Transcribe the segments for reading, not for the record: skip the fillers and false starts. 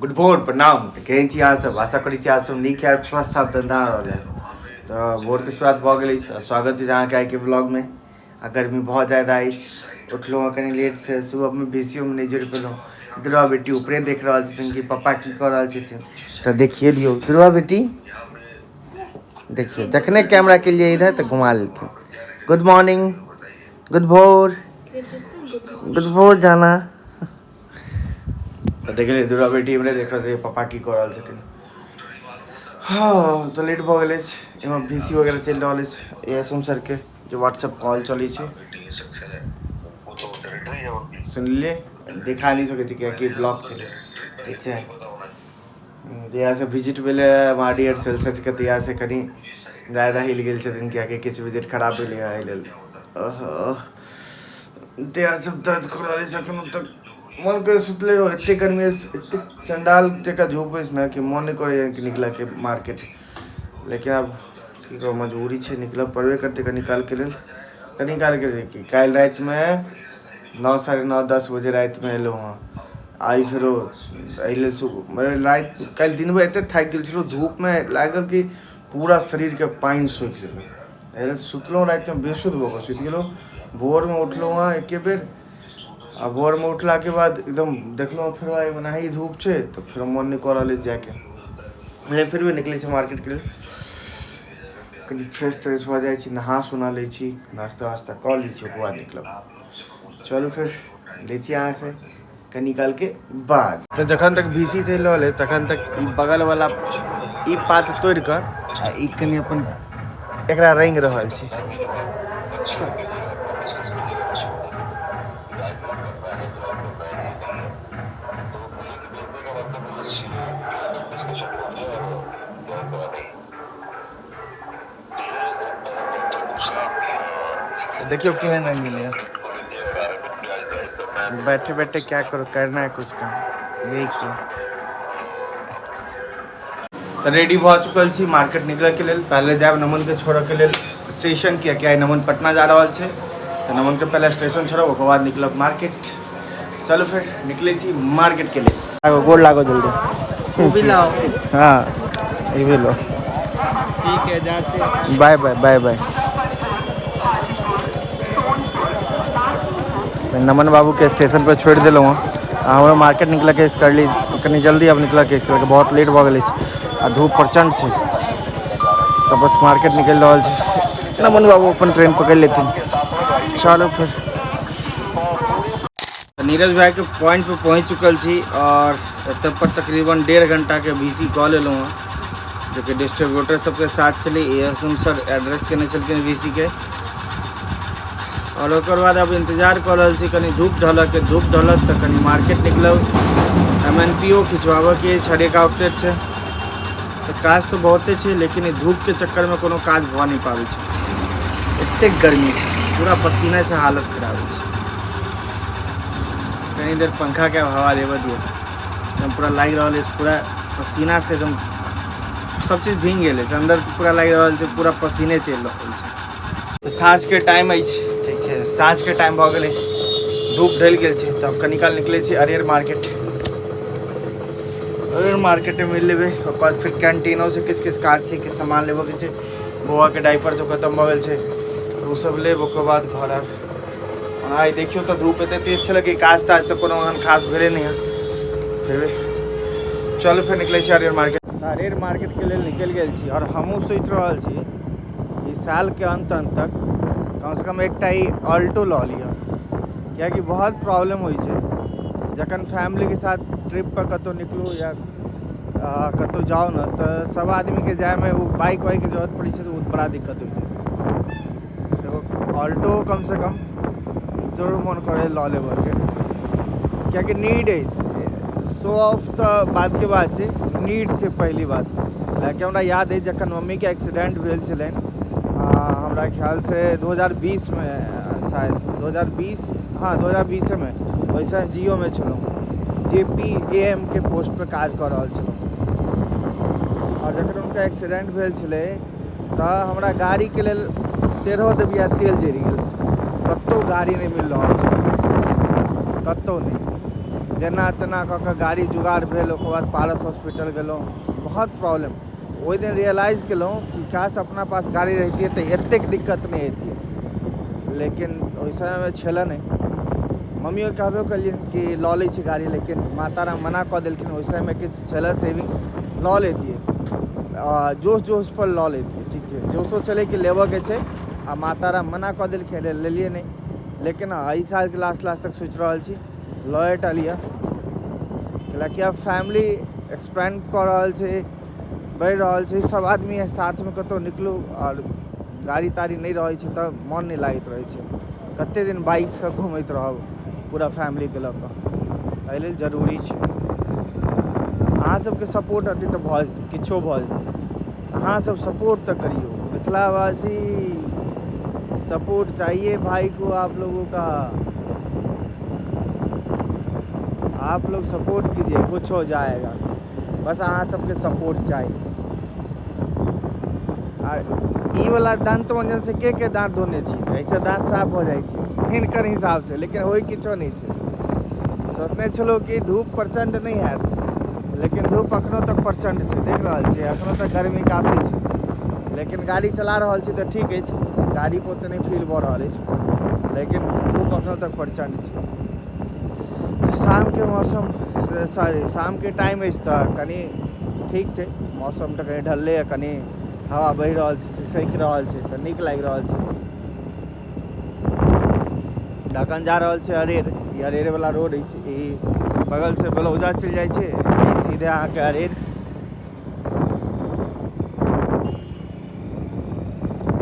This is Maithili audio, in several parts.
गुड भोर, प्रणाम। तऽ केहन छी अहाँ सब? आशा करै छी अहाँ सब नीक हैब, स्वस्थ हैब, तन्दुरुस्त रहल हैब। तऽ भोरके शुरुआत भऽ गेल अछि, स्वागत छै अहाँके आइके ब्लॉगमे। आ गर्मी बहुत ज्यादा अछि, उठलहुँ हँ कनि लेटसँ, सुबहमे बेसियोमे नहि जुड़ि पेलहुँ। दुर्गा बेटी ऊपरे देख रहल छथिन कि पप्पा की कऽ रहल छथिन, तऽ देखिए लियौ। दुर्गा बेटी देखियौ, जखने कैमरा के लिए इधर तऽ घुमा लेलखिन। गुड मॉर्निंग, गुड भोर, गुड भोर जाना। तऽ देखलियै दुर्गा बेटी इमरे देख रहल छै पप्पा की कऽ रहल छथिन। हँ, तऽ लेट भऽ गेल अछि। एहिमे भी सी वगैरह चलि रहल अछि, ए एस एम सरके जे व्हाट्सएप कॉल चलै छै, सुनलियै? देखा नहि सकै छी कियाकि ब्लॉक छलै। ठीक छै, जहियासँ विजिट भेलै एम आर डी आर सेल्सके तहियासँ कनि ज्यादा हिल गेल छथिन, कियाकि किछु विजिट खराब भेलै एहि लेल। देह सब दर्द कऽ रहल अछि एखनो तक। मन करे सुतले रहो, एते गर्मी अछि, एते चंडाल जकाँ धूप अछि ने कि मन नहि करैए कि निकलऽके मार्केट। लेकिन आब की कहू, मजबूरी छै, निकलऽ पड़बे करतै कनी कालके लेल। कनी कालके लेल की, काल्हि रातिमे 9, 9:30, 10 बजे रातिमे एलहुँ हँ। आइ फेरो एहि लेल राति काल्हि दिनमे एते थाकि गेल छलहुँ धूपमे, लागल कि पूरा शरीरके पानि सोखि लेलक। एहि लेल सुतलहुँ रातिमे, बेसुध भऽ कऽ सुति गेलहुँ। भोरमे उठलहुँ हँ एके बेर, आ भोरमे उठलाके बाद एकदम देखलहुँ फेरो आइ ओनाही धूप छै, तऽ फेरो मन नहि कऽ रहल अछि जाइके। लेकिन फिर भी निकलै छी मार्केटके लेल, कनि फ्रेश त्रेश भऽ जाइ छी, नहा सोना लै छी, नाश्ता वास्ता कऽ लै छी, ओकर बाद निकलब। चलू फेर लै छी अहाँसँ कनी कालके बाद। तऽ जखन तक भी सी चलि रहल अछि तखन तक ई बगलवला ई पात तोड़ि कऽ आ ई कनि अपन एकरा रङ्गि रहल छी। देखियौ केहन रंग गेलै। बैठे बैठे क्या करो, करना है कुछ काम, यही किया। तऽ रेडी भऽ चुकल छी मार्केट निकलऽके लेल। पहिले जायब नमनके छोड़ऽके लेल स्टेशन, कियाकि आइ नमन पटना जा रहल छै, तऽ नमनके पहिले स्टेशन छोड़ब, ओकर बाद निकलब मार्केट। चलू फेर निकलै छी मार्केटके लेल। गोड़ लागो जल्दी। वो भी लाओ। हाँ, ये भी लो। ठीक है, जाते हैं। Bye bye, bye bye. नमन बाबू के स्टेशन पर छोड़ि देलहुँ हँ आ हमरो मार्केट निकलऽके अछि। करली कनि जल्दी आब निकलऽके अछि, कियाकि बहुत लेट भऽ गेल अछि आ धूप प्रचण्ड छै। तऽ बस मार्केट निकलि रहल छै, नमन बाबू अपन ट्रेन पकड़ि लेथिन। चलू फेर नीरज भाई के पॉइंट पे पहुँच चुकल छी और एतऽ पर तकरीबन 1.5 घंटा के भी सी कऽ लेलहुँ हँ, जेकि डिस्ट्रीब्यूटर सबके साथ छलै। A S M sir address केने छलखिन भी सी के, और ओकर बाद अब इंतजार कऽ रहल छी कनि धूप ढलक। धूप ढलत तऽ कनि मार्केट निकलब, एम एन पी ओ खिचवाबऽके अछि हरेक आउटलेट से। तऽ काज तऽ बहुते छै, लेकिन ई धूपके चक्करमे कोनो काज भऽ नहि पाबै छै। एतेक गर्मी छै, पूरा पसीनासँ हालत खराब छै। कनी देर पंखाके हवा लेबऽ दियौ। एकदम पूरा लागि रहल अछि, पूरा पसीनासँ एकदम सब चीज भींग गेल अछि अन्दर, पूरा लागि रहल छै पूरा पसीने चलि रहल छै। तऽ साँझके टाइम अछि, ठीक छै, साँझके टाइम भऽ गेल अछि, धूप ढलि गेल छै, तब कनी काल निकलै छी अरेर मार्केट। अरेर मार्केटमे मिल लेबै, ओकर बाद फेर कैंटीनोसँ किछु किछु काज छै, किछु सामान लेबऽके छै। बौआके डाइपर सब खतम भऽ गेल छै, तऽ ओसब लेब, ओकर बाद घर आयब। आइ देखियौ तऽ धूप एते तेज छलै कि काज ताज तऽ कोनो एहन खास भेलै नहि हँ। फिर भी चलू फेर निकलै छी अरेर मार्केट। अरेर मार्केटके लेल निकलि गेल छी आओर हमहूँ सोचि रहल छी ई सालके अन्त अन्त तक कमसँ कम एकटा ई ऑल्टो लऽ लिअ, कियाकि बहुत प्रॉब्लम होइ छै जखन फैमिलीके साथ ट्रिपपर कतहु निकलू या कतहु जाउ ने, तऽ सब आदमीके जाइमे ओ बाइक वाइकके जरूरत पड़ै छै, तऽ ओ बड़ा दिक्कत होइ छै। एगो ऑल्टो कमसँ कम जरूर मोन करै लऽ लेबऽके, कियाकि नीड अछि। शो ऑफ तऽ बादके बात छै, नीड छै पहिली बात। कियाकि हमरा याद अछि जखन मम्मीके एक्सीडेंट भेल छलनि, हमरा ख्यालसँ 2020मे, शायद 2020, हँ, 2020मे, ओहि समय जिओमे छलहुँ, जे पी ए एम के पोस्टपर काज कऽ रहल छलहुँ, आओर जखन हुनका एक्सीडेंट भेल छलै तऽ हमरा गाड़ीके लेल 13 डिबिया तेल जरि गेल। कतहु गाड़ी नहि मिल रहल छलै, कतहु नहि। जेना तेना कऽ कऽ गाड़ी जुगाड़ भेल, ओकर बाद पारस हॉस्पिटल गेलहुँ। बहुत प्रॉब्लम। ओहि दिन रियलाइज केलहुँ कि काश अपना पास गाड़ी रहितियै तऽ एतेक दिक्कत नहि हेतियै, लेकिन ओहि समयमे छलए नहि। मम्मियो कहबो केलियनि कि लऽ लै छी गाड़ी, लेकिन माता राम मना कऽ देलखिन। ओहि समयमे किछु छलए सेविंग, लऽ लेतियै, जोश जोश पर लऽ लेतियै, ठीक छै, जोशो छलै कि लेबऽके छै, आ माता राम मना कऽ देलखिन, लेलियै नहि। लेकिन एहि सालके लास्ट लास्ट तक सोचि रहल छी लए टा लिअ, कैलाकि आब फैमिली एक्सपेंड कऽ रहल छै, बढ़ि रहल छै, सब आदमी साथमे कतहु निकलू आओर गाड़ी ताड़ी नहि रहै छै तऽ मन नहि लागैत रहै छै। कते दिन बाइकसँ घुमैत रहब पूरा फैमिलीके लऽ कऽ, एहि लेल जरूरी छै। अहाँ सबके सपोर्ट हेतै तऽ भऽ जेतै, किछो भऽ जेतै। अहाँ सब सपोर्ट तऽ करियौ मिथिलावासी, सपोर्ट चाहिए भाई को आप लोगों का। आप लोग सपोर्ट कीजिए, कुछ हो जाएगा, बस अहाँ सबके सपोर्ट चाहिए। आ ई वाला दंत मंजन से के के दाँत धोने छी, एहिसँ दाँत साफ भऽ जाइ छै हिनकर हिसाबसँ, लेकिन होइ किछो नहि छै। सोचने छलहुँ कि धूप प्रचण्ड नहि हैत, लेकिन धूप अखनो तक प्रचण्ड छै, देख रहल छियै अखनो तक गर्मी काफी छै। लेकिन गाड़ी चला रहल छी तऽ ठीक अछि, गाड़ी पर ओते नहि फील भऽ रहल अछि, लेकिन धूप अखनो तक प्रचण्ड छै। शामके मौसम, सॉरी शामके टाइम अछि तऽ कनि ठीक छै, मौसम तऽ कनि ढललै हँ, कनि हवा बहि रहल छै, सिसकि रहल छै तऽ नीक लागि रहल छै। अखन जा रहल छै अरेर, ई अरेर वाला रोड अछि, ई बगल से बलौजा चलि जाइ छै, ई सीधे अहाँके अरेर।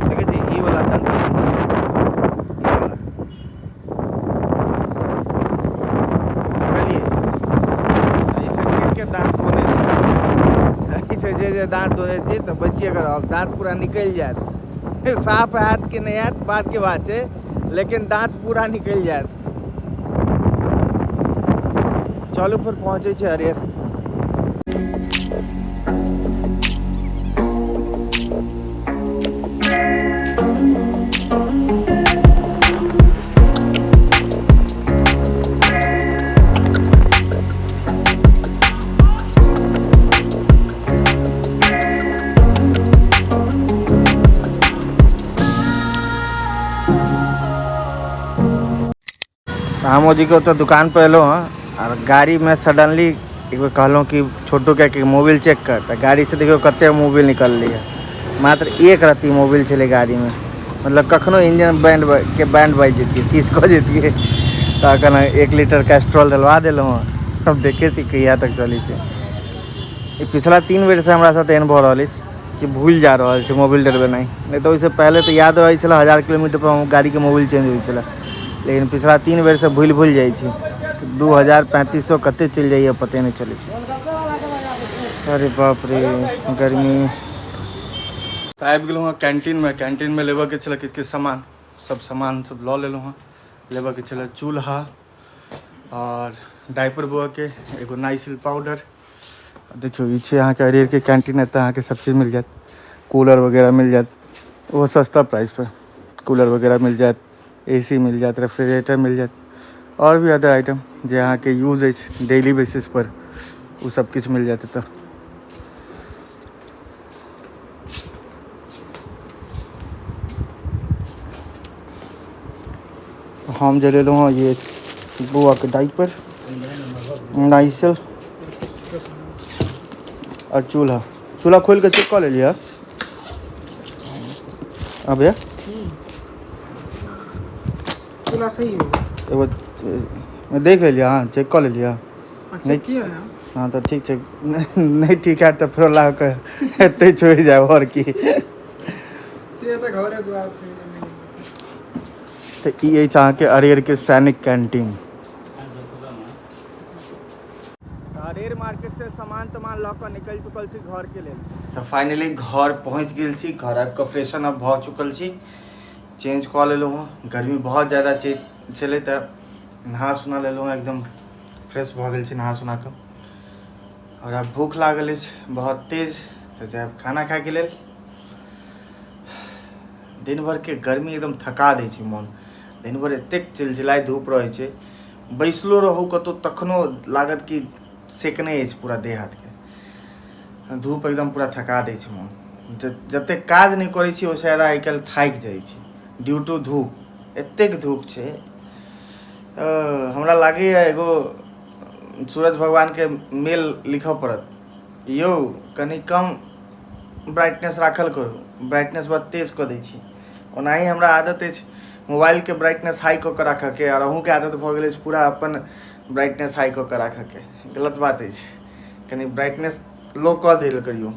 देखै छी ई वाला दंत, ई वाला देखलियै, एहिसँ के के दाँत धोने छै, एहिसँ जे जे दाँत धोने छी तऽ बचिए कऽ रहब, दाँत पूरा निकलि जायत। साफ हैत कि नहि हैत बात के बात छै, लेकिन दाँत पूरा निकलि जायत। चलू फेर पहुँचै छी अरेर। हमो जी के ओतऽ दुकान पर एलहुँ हँ और गाड़ी में सडनली एक बेर कहलहुँ कि छोटू के कि मोबिल चेक कर, तऽ गाड़ी से देखियौ कते मोबिल निकललै हँ, मात्र एक रत्ती मोबिल छलै गाड़ी में, मतलब कखनो इंजन बैंड के बैंड बाजि जैतियै, सीज कऽ जैतियै। तऽ अखन 1 लीटर कैस्ट्रॉल डलवा देलहुँ हँ, अब देखै छी कहिया तक चलै छै। ई पिछला 3 बेर से हमरा साथ एहन भऽ रहल अछि कि भूलि जा रहल छै मोबिल डलबेनाइ, नहि तऽ ओहिसँ पहिले तऽ याद रहै छलै 1000 किलोमीटर पर हम गाड़ीके मोबिल चेंज होइ छलै, लेकिन पिछला 3 बेर से भूलि भूलि जाइ छी। 2000 3500 कते चलि जाइए पते नहि चलै छै। अरे बाप रे गर्मी। तऽ आबि गेलहुँ हँ कैंटीनमे, कैंटीनमे लेबऽके छलै किछु किछु सामान, सब सामान सब लऽ लेलहुँ हँ। लेबऽके छलै चूल्हा और डायपर बौआके, एगो नाइसिल पाउडर। देखियौ ई छै अहाँके अरेरके कैंटीन, एतऽ अहाँके सब चीज मिल जायत, कूलर वगैरह मिल जायत, ओहो सस्ता प्राइस पर कूलर वगैरह मिल जायत, ए सी मिल जायत, रेफ्रिजरेटर मिल जायत, और भी अदर आइटम जे अहाँके यूज अछि डेली बेसिस पर, ओ सब किछु मिल जायत एतऽ। हम जे लेलहुँ हँ ये बौआके डाइपर, नाइसल और चूल्हा। चूल्हा खोलि कऽ चेक कऽ लेलियै हाँ भैया? चूल्हा सही है, एगो देख लेलियै, हाँ चेक कऽ लेलियै। अच्छा, नहीं। किया है? हाँ तऽ ठीक छै, नहि ठीक हैत तऽ फेरो ला कऽ एतै छोड़ि जायब आओर की। से तऽ घरे दुआर छै। तऽ ई अछि अहाँके अरेरके सैनिक कैंटीन। अरेर मार्केट से सामान तमान लऽ कऽ निकलि चुकल छी घर के लेल। तऽ फाइनली घर पहुँच गेल छी, घर आबि कऽ फ्रेशन अप भऽ चुकल छी, चेंज कऽ लेलहुँ हँ, गर्मी बहुत ज्यादा छलै तऽ नहा सुना लेलहुँ हँ, एकदम फ्रेश भऽ गेल छी नहा सुना कऽ। और आब भूख लागल अछि बहुत तेज, तऽ जायब खाना खायके लेल। दिन भरके गर्मी एकदम थका दै छै मोन, दिन भरि एतेक चिलचिलाइ धूप रहै छै, बैसलो रहू कतहु तखनो लागत कि सेकने अछि पूरा देह हाथके। धूप एकदम पूरा थका दै छै मोन। जतेक काज नहि करै छी ओहिसँ ज्यादा आइ काल्हि थाकि जाइ छी ड्यू टू धूप। एतेक धूप छै, हमरा लागैए एगो सूरज भगवानके मेल लिखऽ पड़त, यौ कनि कम ब्राइटनेस राखल करू, ब्राइटनेस बड़ तेज कऽ दै छी। ओनाही हमरा आदत अछि मोबाइलके ब्राइटनेस हाइ कऽ कऽ राखऽके, आओर अहूँके आदत भऽ गेल अछि पूरा अपन ब्राइटनेस हाइ कऽ कऽ राखऽके। गलत बात अछि, कनि ब्राइटनेस लो कऽ देल करियौ।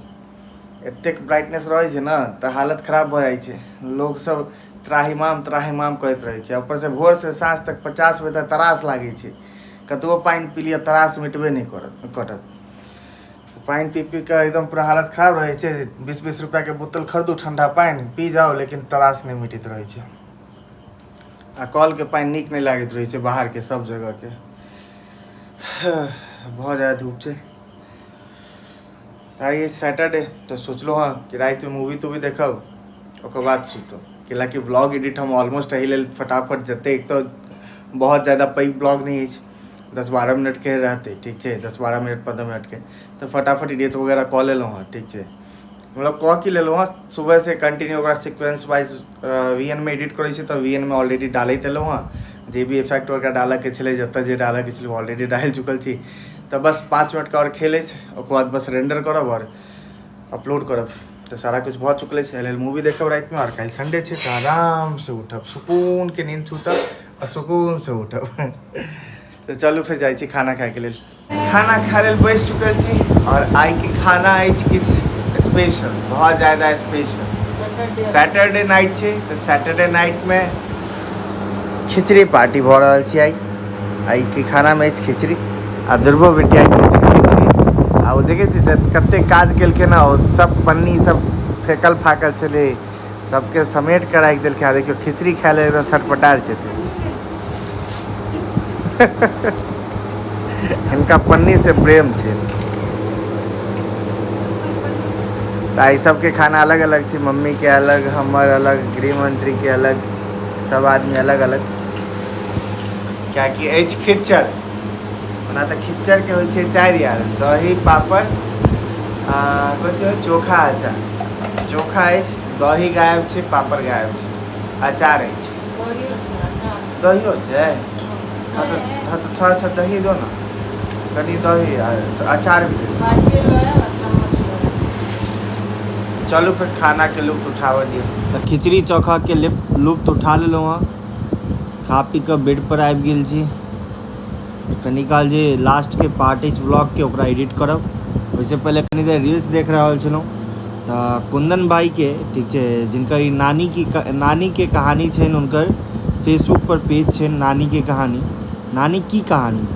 एतेक ब्राइटनेस रहै छै ने तऽ हालत खराब भऽ जाइ छै, लोकसभ त्राहिमाम त्राहिमाम करैत रहै छै। ऊपरसँ भोरसँ साँझ तक 50 बेर तऽ तरास लागै छै, कतबो पानि पी लिअ तरास मिटबे नहि करत कटत। पानि पी पी कऽ एकदम पूरा हालत खराब रहै छै। 20-20 रुपैआके बोतल खरीदू, ठण्डा पानि पी जाउ, लेकिन तरास नहि मिटैत रहै छै। आ कलके पानि नीक नहि लागैत रहै छै बाहरके सब जगहके। बहुत ज्यादा धूप छै। आइ सैटरडे तऽ सोचलहुँ हँ कि रातिमे मूवी तूवी देखब, ओकर बाद सुतब। कैलाकि व्लॉग एडिट हम ऑलमोस्ट एहि लेल फटाफट जतेक तऽ बहुत ज्यादा पैघ ब्लॉग नहि अछि, 10-12 मिनटके रहतै, ठीक छै, 10-12 मिनट 15 मिनटके, तऽ फटाफट एडिट वगैरह कऽ लेलहुँ हँ, ठीक छै। मतलब कऽ की लेलहुँ हँ, सुबहसँ कंटिन्यू ओकरा सिक्वेंस वाइज वी एन मे एडिट करै छी तऽ वी एन मे ऑलरेडी डालैत एलहुँ हँ। जे भी इफेक्ट वगैरह डालऽके छलै, जतऽ जे डालऽके छलै ऑलरेडी डालि चुकल छी। तऽ बस 5 मिनटके आओर खेल अछि, ओकर बाद बस रेंडर करब आओर अपलोड करब, तऽ सारा किछु भऽ चुकल अछि। एहि लेल मूवी देखब रातिमे, आओर काल्हि संडे छै तऽ आरामसँ उठब, सुकूनके नींद सुतब आ सुकूनसँ उठब। तऽ चलू फेर जाइ छी खाना खायके लेल। खाना खाय लेल बैस चुकल छी आओर आइके खाना अछि किछु स्पेशल, बहुत ज्यादा स्पेशल। सैटरडे नाइट छै तऽ सैटरडे नाइटमे खिचड़ी पार्टी भऽ रहल छै। आइ आइके खानामे अछि खिचड़ी आ दुर्बो बेटी आइ खेथिन खिचड़ी। आ ओ देखै छी कतेक काज केलखिन हँ, ओ सब पन्नी सब फेकल फाकल छलै, सबके समेट कऽ राखि देलखिन। आ देखियौ खिचड़ी खाय लेल एकदम छटपटायल छथिन। हिनका पन्नी से प्रेम छै। तऽ आइ सबके खाना अलग अलग छै, मम्मी के अलग, हमर अलग, गृहमंत्री के अलग, सब आदमी अलग अलग। कियाकि अछि खिच्चड़, ओना तऽ खिच्चड़ के होइ छै 4 यार, दही पापड़ आ चोखा अचार। चोखा अछि, दही गायब छै, पापड़ गायब छै, अचार अछि, दहियो छै। हाँ तो थोड़ा सा दही दो ना, कनी दही आ अचार भी दे। चलू फिर खाना के लुत्फ उठाबऽ दियौ। तऽ खिचड़ी चोखा के लुत्फ उठा लेलहुँ हँ, खा पी कऽ बेड पर आबि गेल छी। कनी काल जे लास्टके पार्ट अछि ब्लॉगके ओकरा एडिट करब, ओहिसँ पहिले कनी देर रील्स देख रहल छलहुँ। तऽ कुन्दन भाईके, ठीक छै, जिनकर ई नानीके कहानी छनि, हुनकर फेसबुक पर पेज छनि नानीके कहानी, नानी की कहानी,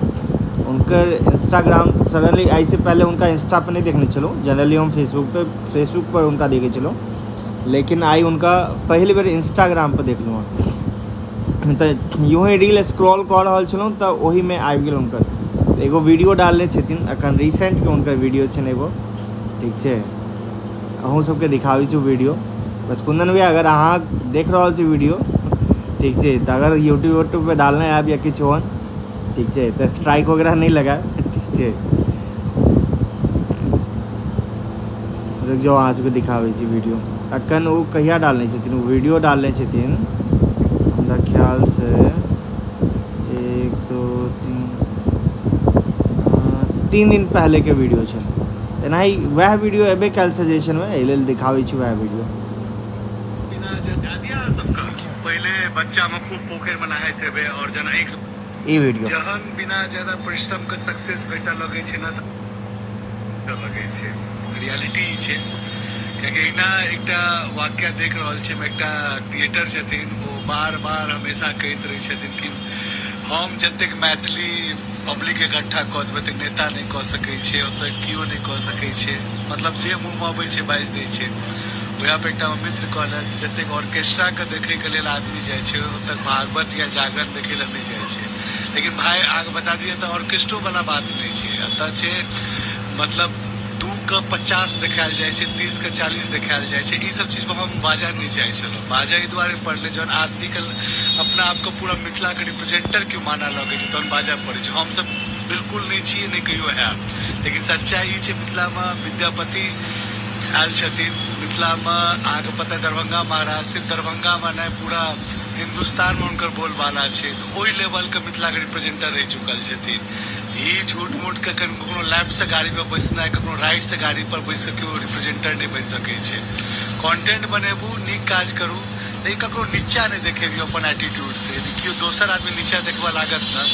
हुनकर इंस्टाग्राम सडनली एहिसँ पहिले हुनका इंस्टा पर नहि देखने छलहुँ, जनरली हम फेसबुक पर हुनका देखै छलहुँ, लेकिन आइ हुनका पहिल बेर इंस्टाग्राम पर देखलहुँ हँ। तऽ यूँ ही रील स्क्रॉल कऽ रहल छलहुँ तऽ ओहिमे आबि गेल हुनकर एगो वीडियो डालने छथिन, अखन रिसेंटके हुनकर वीडियो छनि एगो, ठीक छै, अहूँ सबके दिखाबै छी वीडियो। बस कुन्दन भैया अगर अहाँ देख रहल छी वीडियो, ठीक छै, तऽ अगर यूट्यूब वूट्यूब पे डालने आयब या किछु ओहन, ठीक छै, तऽ स्ट्राइक वगैरह नहि लगायब, ठीक छै। रुकि जाउ, अहाँ सबके दिखाबै छी वीडियो। अखन ओ कहिया डालने छथिन, ओ वीडियो डालने छथिन हमरा ख्यालसँ 1 2 3 3 दिन पहलेके वीडियो छै। एनाही वएह वीडियो एबे कयल सजेशनमे, एहि लेल दिखाबै छी वएह वीडियो। पहिले बच्चा में खूब पोखरि में नहाइत हेबै और जहन आँखि ई वीडियो जहन बिना ज्यादा परिश्रम के सक्सेस भेटऽ लगै छै ने तऽ लगै छै, रियलिटी ई छै। कियाकि एहिना एकटा वाक्य देख रहल छी हम, एकटा क्रिएटर छथिन, ओ बार बार हमेशा कहैत रहै छथिन कि हम जतेक मैथिली पब्लिक इकट्ठा कऽ देबै ओतेक नेता नहि कऽ सकै छै, ओतेक केओ नहि कऽ सकै छै, मतलब जे मुँहमे अबै छै बाजि दै छै। वएह पर एकटा मित्र कहलक जतेक ऑर्केस्ट्राके देखैके लेल आदमी जाइ छै ओतेक भागवत या जागरण देखै लए नहि जाइ छै। लेकिन भाय अहाँके बता दिअ तऽ ऑर्केस्ट्रो वाला बात नहि छै, एतऽ छै मतलब 2 के 50 देखायल जाइ छै, 30 के 40 देखायल जाइ छै। ई सब चीज पर हम बाजऽ नहि चाहै छलहुँ। बाजऽ एहि दुआरे पड़लै, जहन आदमीके अपना आपके पूरा मिथिलाके रिप्रेजेंटर केओ मानऽ लगै छै तहन बाजऽ पड़ै छै। हमसब बिल्कुल नहि छी, नहि कहियो हैब, लेकिन सच्चाइ ई छै, मिथिलामे विद्यापति आयल छथिन। मिथिलामे अहाँके पता, दरभंगा महाराज, सिर्फ दरभंगामे नहि, पूरा हिन्दुस्तानमे हुनकर बोलबाला छै। तऽ ओहि लेवलके मिथिलाके रिप्रेजेंटर रहि चुकल छथिन। ई झूठ मूठके कखनो लेफ्टसँ गाड़ीपर बैसनाइ, कखनो राइटसँ गाड़ीपर बैस कऽ केओ रिप्रेजेंटर नहि बनि सकै छै। कॉन्टेंट बनेबू, नीक काज करू, लेकिन ककरो नीचा नहि देखेबियौ अपन एटीट्यूडसँ। यदि केओ दोसर आदमी नीचा देखबऽ लागत ने,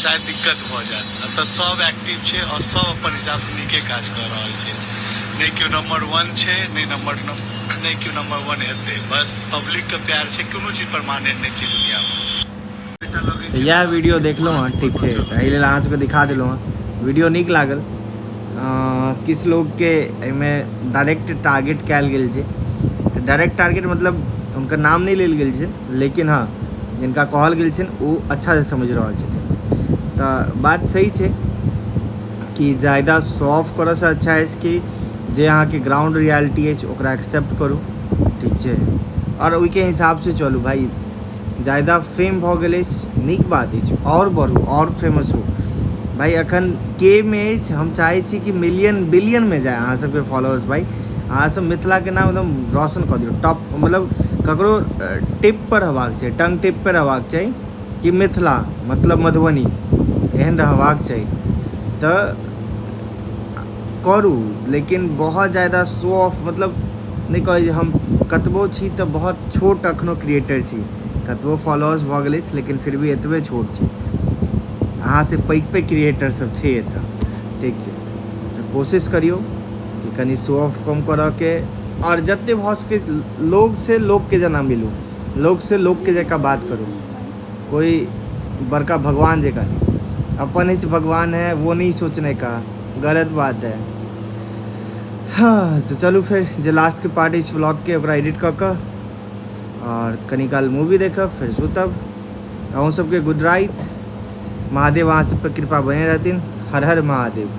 शायद दिक्कत भऽ जायत। एतऽ सब एक्टिव छै आओर सब अपन हिसाबसँ नीके काज कऽ रहल छै। नहि केओ नंबर 1 छै, नहि नंबर नहि केओ नंबर 1 हेतै। बस पब्लिकके प्यार छै, कोनो चीज परमानेंट नहि छै दुनियामे। तऽ इएह वीडियो देखलहुँ हँ, ठीक छै, तऽ एहि लेल अहाँ सबके दिखा देलहुँ हँ। वीडियो नीक लागल। किछु लोकके एहिमे डायरेक्ट टारगेट कयल गेल छै। डायरेक्ट टारगेट मतलब हुनकर नाम नहि लेल गेल छै, लेकिन हँ, जिनका कहल गेल छनि ओ अच्छासँ समझि रहल छथिन। तऽ बात सही छै कि ज्यादा शो ऑफ करऽसँ अच्छा अछि कि जे अहाँके ग्राउंड रियलिटी अछि ओकरा एक्सेप्ट करू, ठीक छै, आओर ओहिके हिसाबसँ चलू। भाइ, ज्यादा फेम भऽ गेल अछि, नीक बात अछि, आओर बढ़ू, आओर फेमस हो। भाइ, एखन के मे अछि, हम चाहै छी कि मिलियन बिलियनमे जाय अहाँ सबके फॉलोअर्स। भाइ, अहाँ सब मिथिलाके नाम एकदम रोशन कऽ दियौ। टॉप, मतलब ककरो टिप पर रहबाक चाही, टंग टिप पर रहबाक चाही कि मिथिला मतलब मधुबनी, एहन रहबाक चाही। तऽ करू, लेकिन बहुत ज्यादा शो ऑफ मतलब नहि कहै जे हम कतबो छी तऽ बहुत छोट एखनो क्रिएटर छी। कतबो फॉलोअर्स भऽ गेल अछि, लेकिन फिर भी एतबे छोट छी। अहाँसँ पैघ पैघ क्रिएटर सब छै एतऽ, ठीक छै। तऽ कोशिश करियौ कि कनि शो ऑफ कम करऽके आओर जते भऽ सकै लोगसँ लोगके जेना मिलू, लोगसँ लोगके जकाँ बात करू। कोइ बड़का भगवान जकाँ नहि, अपन ही भगवान है वो नहीं सोचने का, गलत बात है। हाँ, तऽ चलू फेर जे लास्टके पार्ट अछि व्लॉगके, ओकरा एडिट कऽ कऽ आओर कनी काल मूवी देखब, फेर सुतब। अहूँ सबके गुड राइत। महादेव अहाँ सब पर कृपा बने रहथिन। हर हर महादेव।